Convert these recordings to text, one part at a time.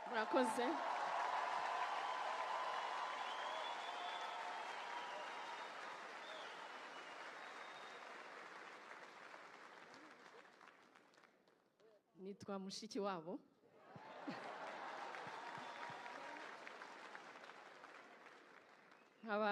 Murakoze. Nitwa Mushiki wabo. Nkaba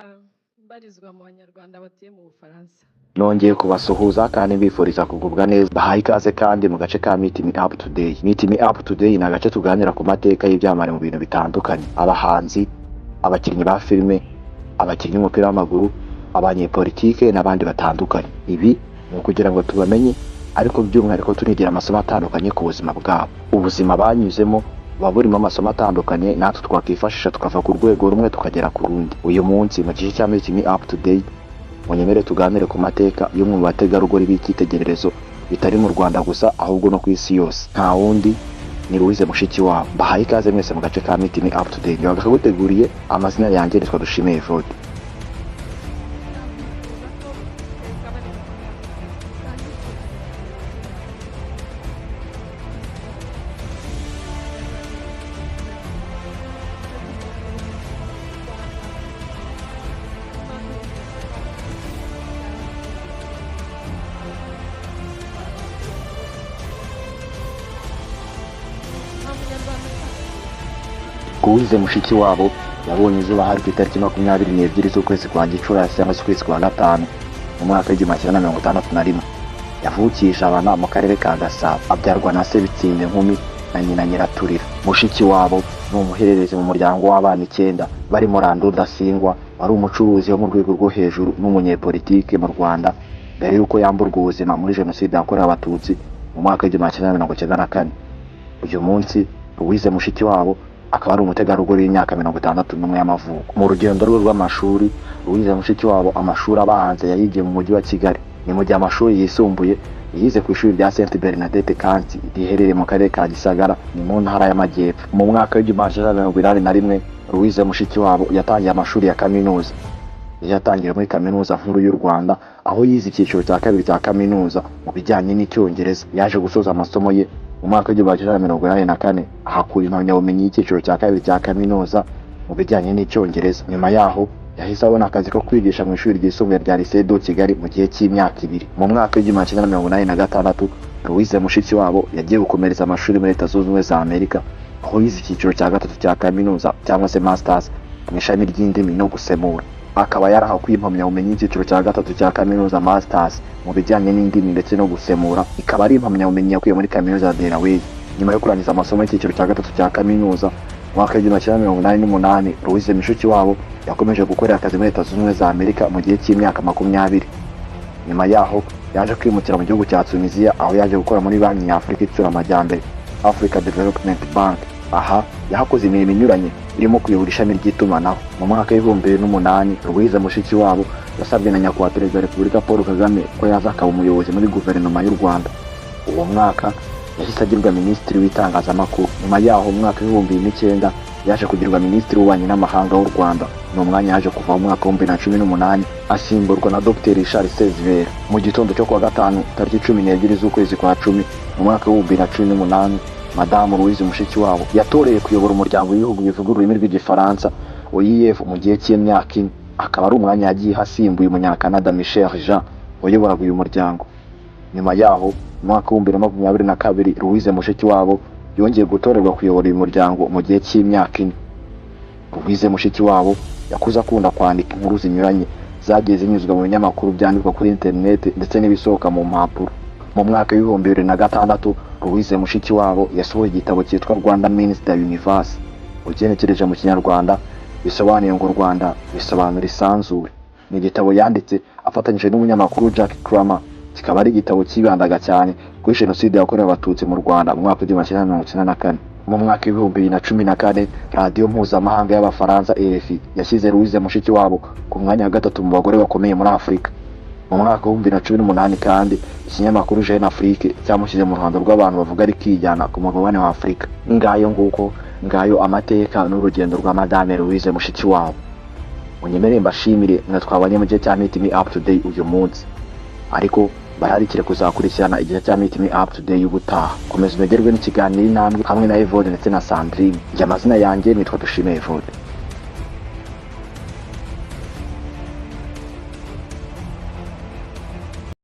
mbarizwa mu Banyarwanda batuye mu Bufaransa. Nongeye kubasuhuza kandi mbifuriza kugubwa neza. Bahaye ikaze kandi mu gace ka Meet Me Up Today. Meet Me Up Today ni agace tuganira ku mateka y'ibyamamare mu bintu bitandukanye: abahanzi, abakinnyi ba filime, abakinnyi b'umupira w'amaguru, abanyepolitike n'abandi batandukanye. Ibi ni ukugira ngo tubamenye, ariko by'umwihariko tunigira amasomo atandukanye ku buzima bwabo. Ubuzima banyuzemo buba burimo amasomo atandukanye natwe twakwifashisha tukava ku rwego rumwe tukagera ku rundi. Uyu munsi mu gice cya Meet Me Up Today, munyemere tuganire ku mateka y'umwe mu bategarugori b'icyitegererezo bitari mu Rwanda gusa, ahubwo no ku isi yose. Nta wundi, ni Louise Mushikiwabo. Bahaye ikaze mwese mu gace ka Meet Me Up Today. Njye wakaguteguriye, amazina yanjye nitwa Dushime Evode. Louise Mushikiwabo yabonye izuba hari ku itariki 22 z'ukwezi kwa Gicurasi, cyangwa se ukwezi kwa gatanu, mu mwaka w'1961. Yavukiye i Jabana mu karere ka Gasabo, abyarwa na se Bitsinda Inkumi na nyina Nyiraturira. Mushikiwabo ni umuhererezi mu muryango w'abana icyenda, barimo Lando Rudasingwa wari umucuruzi wo mu rwego rwo hejuru n'umunyepolitike mu Rwanda mbere y'uko yamburwa ubuzima muri Jenoside yakorewe Abatutsi mu mwaka w'1994. Uyu munsi Louise Mushikiwabo akaba ari umutegarugori w'imyaka 61 y'amavuko. Mu rugendo rwe rw'amashuri, Louise Mushikiwabo amashuri abanza yayigiye mu mujyi wa Kigali. Ni mu gihe amashuri yisumbuye yize ku ishuri rya Sainte Bernadette Kansi riherereye mu karere ka Gisagara, ni mu ntara y'Amajyepfo. Mu mwaka w'1981, Louise Mushikiwabo yatangiye amashuri ya kaminuza. Yatangiye muri Kaminuza Nkuru y'u Rwanda, aho yize icyiciro cya kabiri cya kaminuza mu bijyanye n'Icyongereza. Yaje gusoza amasomo ye mu mwaka w'1984, ahakura impamyabumenyi y'icyiciro cya kabiri cya kaminuza mu bijyanye n'Icyongereza. Nyuma yaho yahise abona akazi ko kwigisha mu ishuri ryisumbuye rya Lycée de Kigali mu gihe cy'imyaka 2. Mu mwaka w'1986, Louise Mushikiwabo yagiye gukomereza amashuri muri Leta Zunze Ubumwe za Amerika, aho yize icyiciro cya gatatu cya kaminuza, cyangwa se masters, mu ishami ry'indimi no gusemura. Akaba yarahakuye impamyabumenyi y'icyiciro cya gatatu cya kaminuza, masters, mu bijyanye n'indimi ndetse no gusemura, ikaba ari impamyabumenyi yakuye muri Kaminuza ya Delaware. Nyuma yo kurangiza amasomo y'icyiciro cya gatatu cya kaminuza mu mwaka w'1988, Louise Mushikiwabo yakomeje gukorera akazi muri Leta Zunze Ubumwe za Amerika mu gihe cy'imyaka 20. Nyuma yaho yaje kwimukira mu gihugu cya Tunisia, aho yaje gukora muri Banki Nyafurika Itsura Amajyambere, Africa Development Bank. Aha yahakoze imirimo inyuranye irimo kuyobora ishami ry'itumanaho. Mu mwaka w'2008, Louise Mushikiwabo yasabwe na Nyakubahwa Perezida wa Repubulika Paul Kagame ko yaza akaba umuyobozi muri guverinoma y'u Rwanda. Uwo mwaka yahise agirwa Minisitiri w'Itangazamakuru. Nyuma yaho, mu mwaka w'2009, yaje kugirwa Minisitiri w'Ububanyi n'Amahanga w'u Rwanda. Ni umwanya yaje kuva mu mwaka w'2018, asimburwa na Dr Richard Sezibera. Mu gitondo cyo kuwa gatanu, tariki 12 z'ukwezi kwa cumi, mu mwaka w'2018, Madamu Louise Mushikiwabo yatoreye kuyobora Umuryango w'Ibihugu Bivuga Ururimi rw'Igifaransa, OIF, mu gihe cy'imyaka 4, akaba ari umwanya yagiye asimbuye Umunyakanada Michaëlle Jean wayoboraga uyu muryango. Nyuma yaho, mu mwaka w'2022, Louise Mushikiwabo yongeye gutorerwa kuyobora uyu muryango mu gihe cy'imyaka 4. Louise Mushikiwabo yakuze akunda kwandika inkuru zinyuranye zagiye zinyuzwa mu binyamakuru byandikwa kuri interineti ndetse n'ibisohoka mu mpapuro. Mu mwaka w'2006, Louise Mushikiwabo yasohoye igitabo cyitwa Rwanda Means the Universe. Ugenekereje mu Kinyarwanda bisobanuye ngo Rwanda bisobanura isanzure. Ni igitabo yanditse afatanyije n'umunyamakuru Jack Kramer, kikaba ari igitabo cyibandaga cyane kuri Jenoside yakorewe Abatutsi mu Rwanda mu mwaka w'1994. Mu mwaka w'2014, radiyo mpuzamahanga y'Abafaransa RFI yashyize Louise Mushikiwabo ku mwanya wa gatatu mu bagore bakomeye muri Afurika. Mu mwaka w'2018 kandi, ikinyamakuru Jeune Afrique cyamushyize mu ruhando rw'abantu bavuga rikijyana ku mugabane wa Afurika. Ngayo nguko, ngayo amateka n'urugendo rwa Madame Louise Mushikiwabo. Munyemerere mbashimire mwe twabanye mu gihe cya Meet Me Up Today uyu munsi, ariko Bararikire kuzakurikirana igihe cya Meet Me Up Today y'ubutaha. Komeza unogerwe n'ikiganiro Intambwe hamwe na Evode ndetse na Sandrine. Njye amazina yanjye nitwa Dushime Evode.